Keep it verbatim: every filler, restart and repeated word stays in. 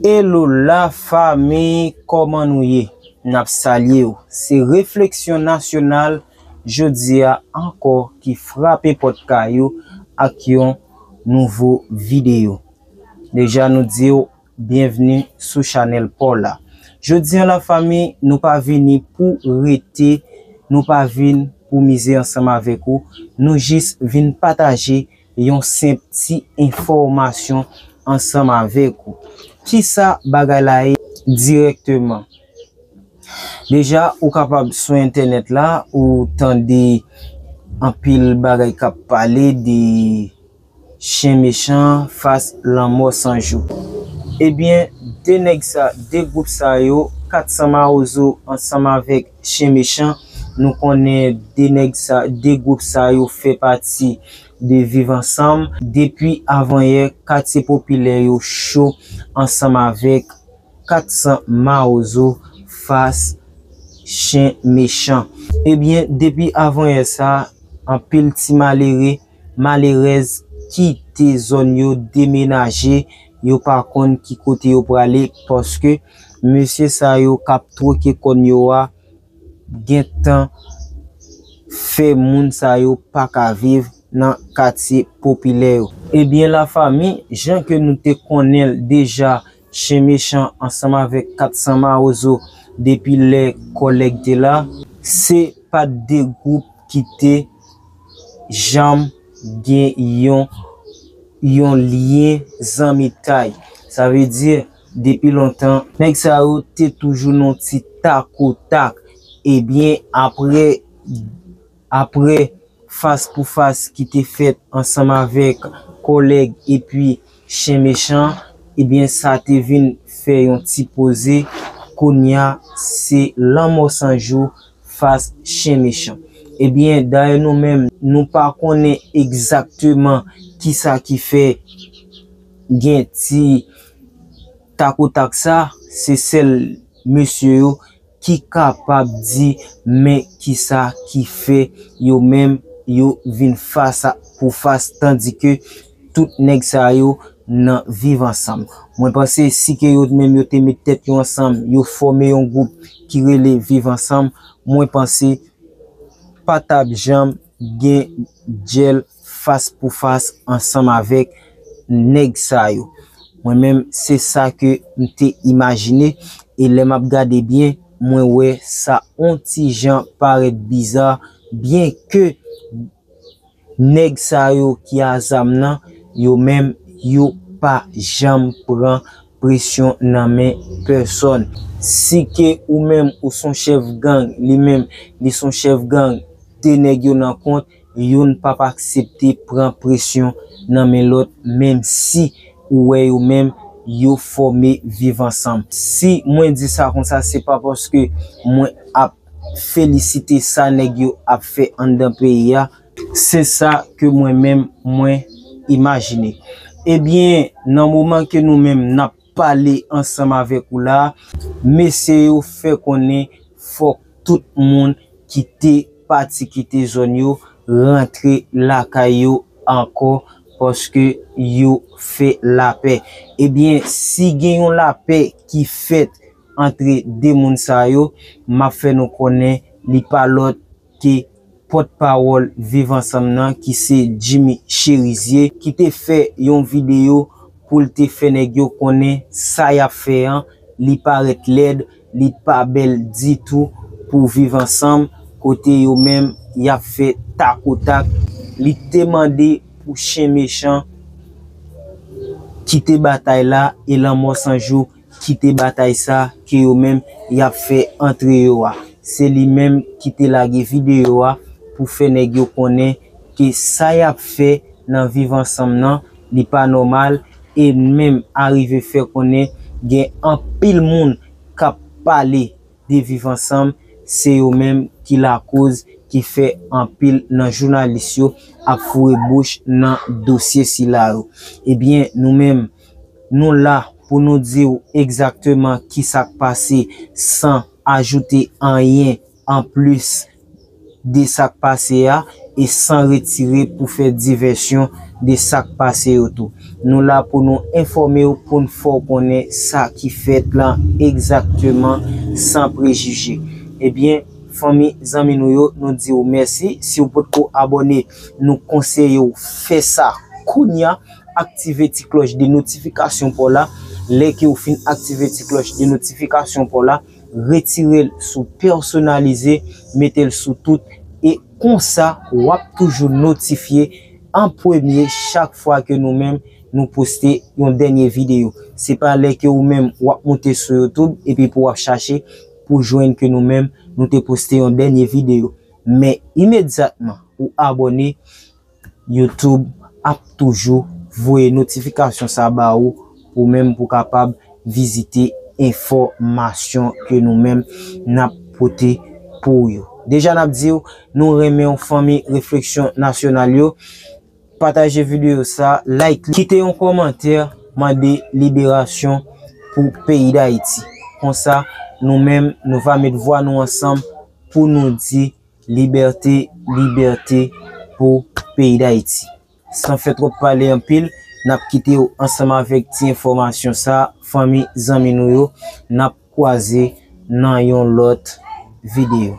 Hello la fanmi, kòman nou ye? N ap salye w. Se Refleksyon Nasyonal jodi a ankò ki frape pòt kay ou ak yon nouvo videyo. Deja nou di w byenvni sou chanèl pa w la. Jodi a la fanmi, nou pa vini pou rete, nou pa vin pou mize ansanm avèk ou, nou jis vin pataje yon senp ti enfòmasyon ansanm avèk ou. Kisa bagay la ye dirèkteman? Deja, ou kapab sou entènèt la, ou tande anpil bagay k ap pale de chen mechan fas lanmò san jou. Ebyen, de nèg sa, de gwoup sa yo, kat san mawozo ansanm avèk chen mechan, nou konnen de nèg sa, de gwoup sa yo fè pati de Viv Ansanm. Depi avanyè, katye popilè yo cho ansanm avèk kat san mawozo fas chen mechan. Ebyen, depi avanyè sa, anpil ti malere, malerèz kite zòn yo, demenaje, yo pa konn ki kote yo prale, paske mesye sa yo k ap twoke kòn yo a gentan fè moun sa yo pa ka viv nan katye popilè yo. Ebyen, la fanmi, jan ke nou te konnen l deja, chen mechan ansanm avèk kat san mawozo depi lè kòlèg te la, se pa t de gwoup ki te janm gen yon, yon lyen zanmitay. Sa vle di, depi lontan, nèg sa yo te toujou nan ti takotak. Ebyen, apre, apre fas pou fas ki te fèt ansanm avèk kòlèg epi chen mechan, ebyen, sa te vin fè yon ti poze. Kounye a, se lanmò san jou fas chen mechan. Ebyen, dayè nou menm, nou pa konnen egzakteman kisa ki fè gen ti takotak sa, se sèl mesye yo ki kapab di men kisa ki fè yo menm yo vin fas a, pou fas, tandike tout nèg sa yo nan Viv Ansanm. Mwen panse si ke yo menm yo te met tèt yo ansanm, yo fòme yon gwoup ki rele Viv Ansanm, mwen panse pa t ap janm gen djèl fas pou fas ansanm avèk nèg sa yo. Mwen menm, se sa ke m te imajine, e lè m ap gade byen, mwen wè sa on ti jan parèt biza, byen ke nèg sa yo ki a zam nan, yo menm, yo pa janm pran presyon nan men pèsòn. Si ke ou menm ou s on chèf gang, li menm li s on chèf gang, de nèg yo nan kont, youn p ap aksepte pran presyon nan men lòt, menm si ou wè yo menm yo fòme Viv Ansanm. Si mwen di sa konsa, se pa paske mwen ap felisite sa nèg yo ap fè anndan peyi a, se sa ke mwen menm mwen imajine. Ebyen, nan moman ke nou menm n ap pale ansanm avèk ou la, mesye yo fè konnen fòk tout moun kite pati, kite zòn yo, rantre lakay yo ankò, paske yo fè lapè. Ebyen, si gen yon lapè ki fèt antre de moun sa yo, m ap fè nou konnen li pa lòt ke pòtpawòl Viv Ansanm nan, ki se Jimmy Chérizier, ki te fè yon videyo pou l te fè nèg yo konnen sa y ap fè an, li parèt lèd, li pa bèl ditou pou Viv Ansanm, kote yo menm y ap fè takotak. Li te mande pou chen mechan kite batay la e lanmò san jou kite batay sa ke yo menm y ap fè antre yo a. Se li menm ki te lage videyo a pou fè nèg yo konnen ke sa y ap fè nan Viv Ansanm nan, li pa nòmal, e menm arive fè konnen gen anpil moun k ap pale de Viv Ansanm, se yo menm ki lakoz, ki fè anpil nan jounalis yo ap foure bouch nan dosye sila yo. Ebyen, nou menm, nou la pou nou di w egzakteman kisa k pase san ajoute anyen anplis de sa k pase a e san retire pou fè divèsyon de sa k pase yo tou. Nou la pou nou enfòme w, pou n fè w konnen sa ki fèt la egzakteman, san prejije. Ebyen, fanmi, zanmi nou yo, nou di w mèsi. Si w potko abòne, nou konseye w fè sa kounya. Aktive ti klòch de notifikasyon pa w la. Lè ke w fin aktive ti klòch de notifikasyon pa w la, retire l sou pèsonalize, mete l sou tout, e konsa w ap toujou notifye an premye chak fwa ke nou menm nou poste yon dènye videyo. Se pa lè ke ou menm w ap moute sou YouTube epi pou w ap chache pou jwenn ke nou menm nou te poste yon dènye videyo. Men imedyatman ou abòne, YouTube ap toujou voye notifikasyon sa ba ou, pou menm pou kapab vizite enfòmasyon ke nou menm n ap pote pou ou yo. Deja n ap di w, nou renmen w fanmi Refleksyon Nasyonal yo. Pataje videyo sa, like li, kite yon kòmantè, mande liberasyon pou peyi Dayiti. Konsa, nou menm, nou va met vwa nou ansanm pou nou di libète, libète pou peyi Dayiti. San fè twòp pale anpil, n ap kite w ansanm avèk ti enfòmasyon sa, fanmi, zanmi nou yo. N ap kwaze nan yon lòt videyo.